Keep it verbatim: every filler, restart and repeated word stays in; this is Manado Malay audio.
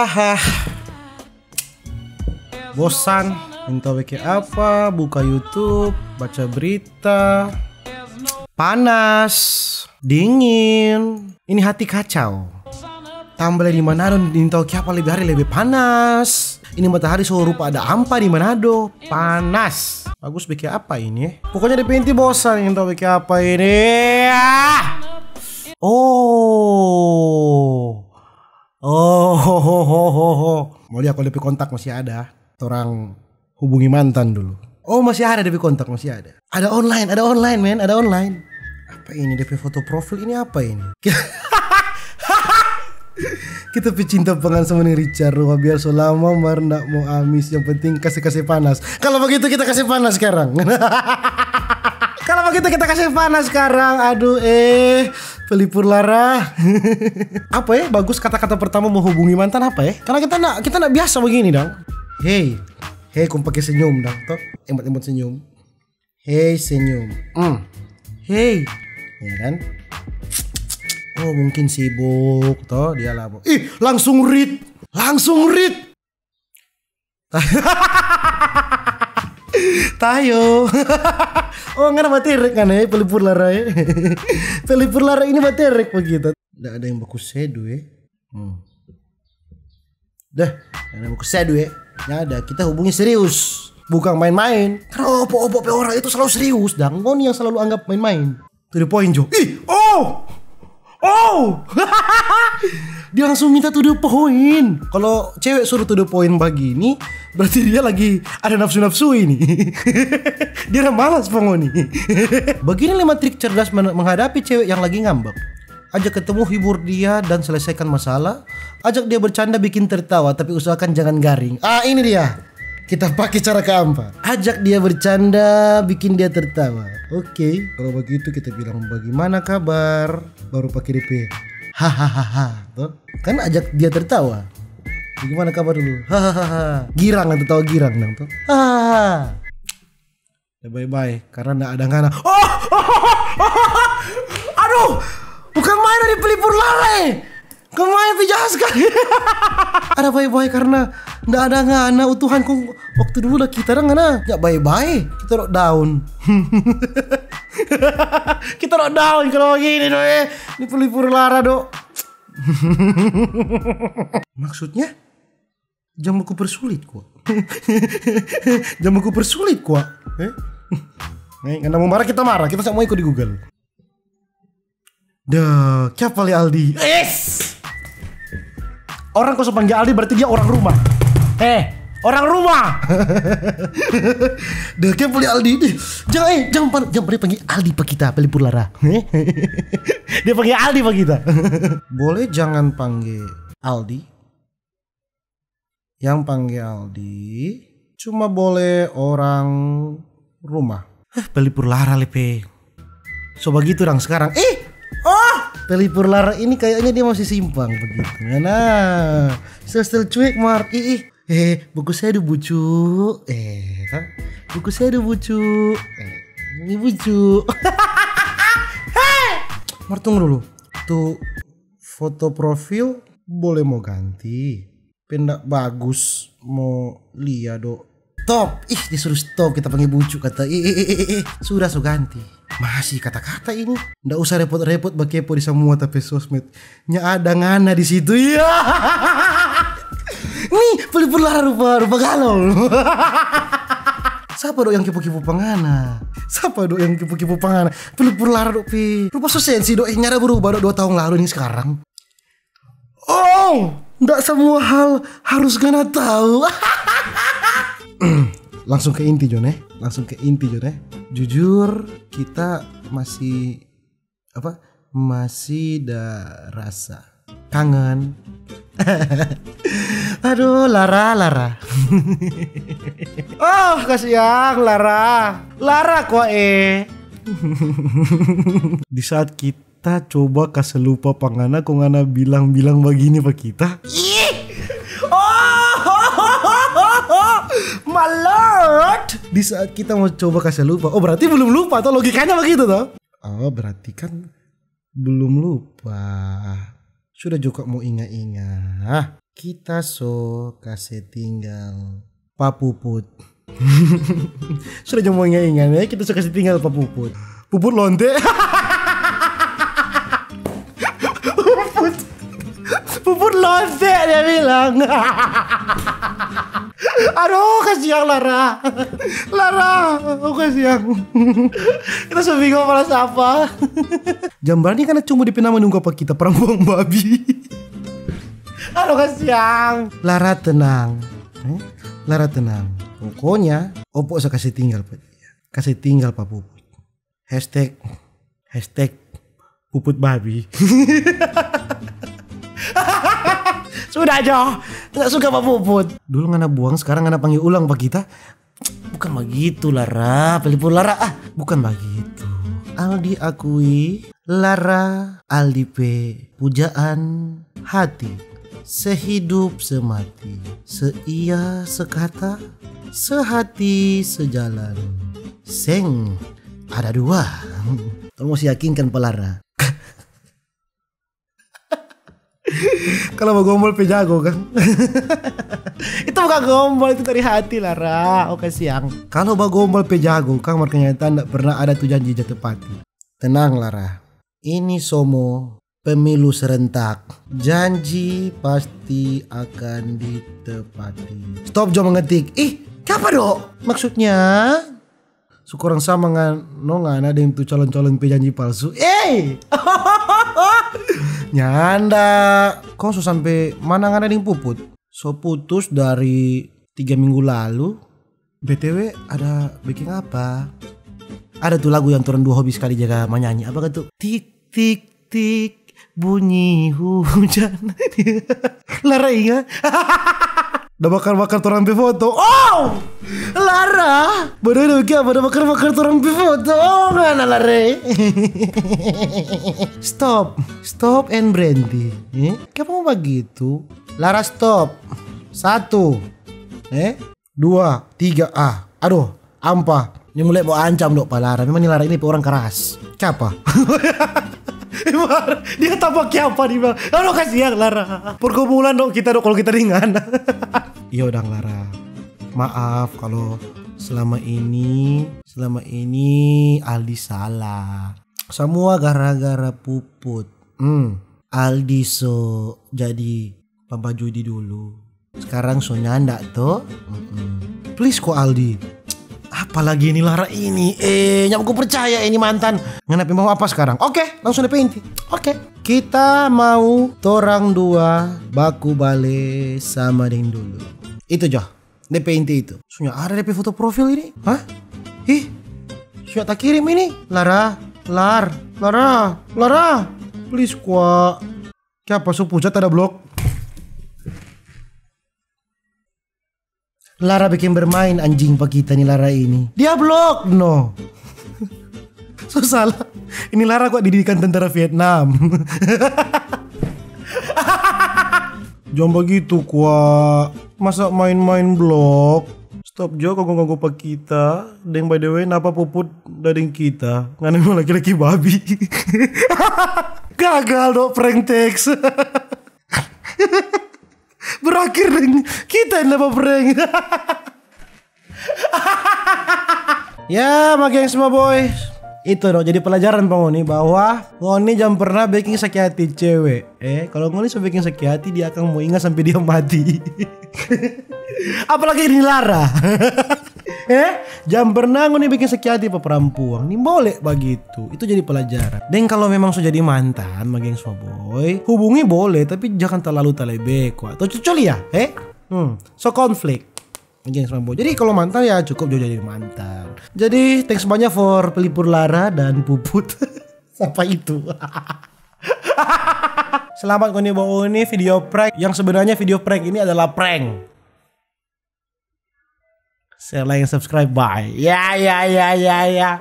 Hah. Bosan, minta bikin apa, buka YouTube, baca berita. Panas, dingin. Ini hati kacau. Tambah di Manado, di tau kiapa lebih hari lebih panas. Ini matahari so rupa ada ampa di Manado. Panas. Bagus bikin apa ini? Pokoknya depe inti bosan, yang tau bikin apa ini. Ah! Oh. Oh, ho, ho, ho, ho, ho. Mau lihat kalau depe kontak masih ada. Torang hubungi mantan dulu. Oh, masih ada depe kontak, masih ada. Ada online, ada online, men, ada online. Apa ini depe foto profil ini apa ini? Kita pecinta pangan sama nih Richard Ruma biar so lama mar ndak mau amis, yang penting kasih-kasih panas. Kalau begitu kita kasih panas sekarang. Kalau begitu kita kasih panas sekarang. Aduh eh, pelipur lara. Apa ya? Bagus kata-kata pertama mau hubungi mantan apa ya? Karena kita nak kita nak biasa begini dong. Hey, hey, kong pakai senyum dong, toh? Emot-emot senyum. Hey, senyum. Hmm. Hey, ya kan? Oh, mungkin sibuk, toh dia lah. Ih, langsung read, langsung read. Tayo. Oh, ngana baterek kan eh, pelipur lara eh. Pelipur lara ini baterek begitu. Nggak ada yang baku sedu eh. Hmm. Dah, nggak ada baku sedu eh. Nggak ada, kita hubungi serius. Bukan main-main. Karena opo-opo pe orang itu selalu serius, dang. Ngoni yang selalu anggap main-main. To the point jo. Ih, oh! Oh! Dia langsung minta to the point. Kalau cewek suruh to the point begini, berarti dia lagi ada nafsu-nafsu ini. Dia udah malas pengoni. Begini lima trik cerdas men- menghadapi cewek yang lagi ngambek. Ajak ketemu, hibur dia dan selesaikan masalah. Ajak dia bercanda, bikin tertawa, tapi usahakan jangan garing. Ah, ini dia. Kita pakai cara keempat. Ajak dia bercanda, bikin dia tertawa. Oke, kalau begitu kita bilang, "Bagaimana kabar?" Baru pakai D P. Hahaha. Tuh. Kan ajak dia tertawa. "Bagaimana kabar dulu?" Hahaha. Girang atau tawa girang dong tuh. Hahaha. Ya, bye-bye, karena ndak ada ngana. Oh! Aduh! Bukan main dari pelipur lalai. Kemain tu jahat sekali. Ada bye-bye karena ndak ada ngana, oh Tuhan, kong waktu dulu dah kita dang ngana. Ya bye-bye, kita lockdown. Kita lockdown kalau begini do eh. Ini pelipur lara do. Maksudnya? Jangan baku persulit kwa. Jangan baku persulit kwa. Eh? Eh, ngana mau marah kita marah, kita semua ikut di Google. Dah, kiapa le Aldi? Yes! Orang kau panggil Aldi berarti dia orang rumah. Eh, orang rumah. Dah, kiapa le Aldi? Ih, jangan eh, jangan pan- jangan pernah panggil Aldi pa kita, pelipur lara. Eh? Dia panggil Aldi pa kita. Boleh jangan panggil Aldi? Yang panggil Aldi cuma boleh orang rumah. Hah, pelipur lara lepe. So bagitu dang sekarang. Eh, oh, pelipur lara ini kayaknya dia masih simpang begitu. Nah, still cuek mar. Ih, ih. Eh, buku saya ada bucu. Eh, kan? Buku saya ada bucu. Eh, ini bucu. Hei! Mar, tunggu dulu. Tuh foto profil boleh mau ganti. Pe ndak bagus mo lia do. Stop. Ih, dia suruh stop, kita panggil bucu kata. Eh, eh, eh, eh, eh. Sudah so ganti. Masih kata-kata ini. Ndak usah repot-repot bakepo di samua ta pe sosmed. Nya ada ngana di situ. Iya. Nih, pelipur lara rupa rupa galau. Sapa do yang kipu-kipu pangana? Sapa do yang kipu-kipu pangana? Pelipur lara do pe. Rupa so sensi do, eh, nyara berubah do dua tahun lalu ini sekarang. Oh, ndak semua hal harus ngana tahu. Langsung ke inti jo ne, langsung ke inti jo ne. Jujur, kita masih apa? Masih da rasa kangen. Aduh, Lara, Lara. Oh, kasiang Lara. Lara kwa eh. Di saat kita kita coba kase lupa pa ngana, kong ngana bilang-bilang bagini pa kita. Ih! Oh, my lord! Di saat kita mo coba kase lupa, oh, berarti belum lupa to, logikanya bagitu to? Oh, berarti kan belum lupa. Sudah jo kong mo inga-inga. Kita so kase tinggal pa Puput. Sudah jang mo inga-inga, eh, kita so kase tinggal pa Puput. Puput lonte. Puput, Puput lonte, dia bilang. Aduh, kasiang Lara. Lara, oh, kasiang. Kita so bingung balas apa. Jang barani kan cuma depe nama dong ungkap pa kita, parampuang babi. Aduh, kasiang. Lara tenang. Eh? Lara tenang. Pokoknya, Opo so kase tinggal pa dia. Kase tinggal pa Puput. Hashtag, hashtag Puput babi. Sudah jo, nggak suka pa Puput. Dulu ngana buang, sekarang ngana panggil ulang pa kita. Bukan bagitu, Lara. Pelipur Lara, ah, bukan bagitu. Aldi akui, Lara, Aldi pe pujaan hati. Sehidup semati, seia sekata, sehati sejalan. Seng ada dua. Tong musti yakinkan pa Lara. Kalau bagombol pe jago, kang. Itu bukan gombol, itu dari hati, Lara. Oke, siang. Kalau bagombol pe jago, kang, mar kenyataan ndak pernah ada tu janji ja tepati. Tenang, Lara. Ini so mo pemilu serentak. Janji pasti akan ditepati. Stop jo mengetik. Ih, kiapa do? Maksudnya? Su kurang sama nga-, no ngana deng tu calon-calon pe janji palsu. Eh! Nyanda. Kong so sampe mana ngana deng Puput? So putus dari tiga minggu lalu. B T W ada biking apa? Ada tu lagu yang torang dua hobi skali jaga manyanyi. Apa katu? Tik, tik, tik, bunyi hujan. Lara inga? Da bakar-bakar torang pe foto. Oh! Lara! Bodoh, da biking apa? Da bakar-bakar torang pe foto. Oh, ngana, Lara. Stop. Stop and berhenti. Eh? Kiapa mo bagitu? Lara, stop. Satu. Eh? Dua, tiga, ah. Aduh, ampa. Ni mulai mo ancam do pa Lara. Memang ni Lara ini pe orang keras. Kiapa? Mar, dia tapa kiapa dia bilang. Aduh, kasiang Lara. Pergumulan do kita do kalau kita ringan. Iyo dang, Lara. Maaf kalau selama ini, selama ini Aldi salah. Samua gara-gara Puput. Hmm, Aldi so jadi pambajudi dulu. Skarang so nyanda to? Mm-mm. Please ko Aldi. Apalagi ini Lara ini. Eh, nyam ku percaya ini mantan. Ngana pe mau apa skarang? Oke, langsung depe inti. Oke. Kita mau torang dua baku bale sama deng dulu. Itu jo. Depe inti itu. Sunya ada depe foto profil ini. Hah? Ih. Sunya takirim ini. Lara, Lar, Lara, Lara. Please kwa. Kiapa so pucat ada blok? Lara biking bermain anjing pa kita ni Lara ini. Dia blok no. So salah. Ini Lara kwa didikan tentara Vietnam. Jang bagitu kwa. Masa main-main blok? Stop jo ganggu-ganggu pa kita. Deng by the way, napa Puput da deng kita? Ngana memang laki-laki babi. Gagal do prank text. Berakhir deng kita yang dapat prank. Ya, ma gengs, ma boys. Itu do jadi pelajaran pa ngoni bahwa ngoni jang pernah biking saki hati cewe. Eh, kalau ngoni so biking saki hati, dia akan mo inga sampe dia mati. Apalagi ini Lara. Eh, jang pernah ngoni biking saki hati pa parampuang. Ni bole bagitu. Itu jadi pelajaran. Deng kalau memang so jadi mantan, ma gengs, ma boy, hubungi bole, tapi jangan terlalu talebe kwa. Atau cucul ya, eh? Hmm, so konflik. Gengs, ma boy. Jadi kalau mantan ya cukup jo jadi mantan. Jadi thanks banyak for pelipur Lara dan Puput. Sapa itu? Selamat ngoni bawa ini video prank yang sebenarnya video prank ini adalah prank. Share, like, subscribe, bye. Ya, ya, ya, ya, ya.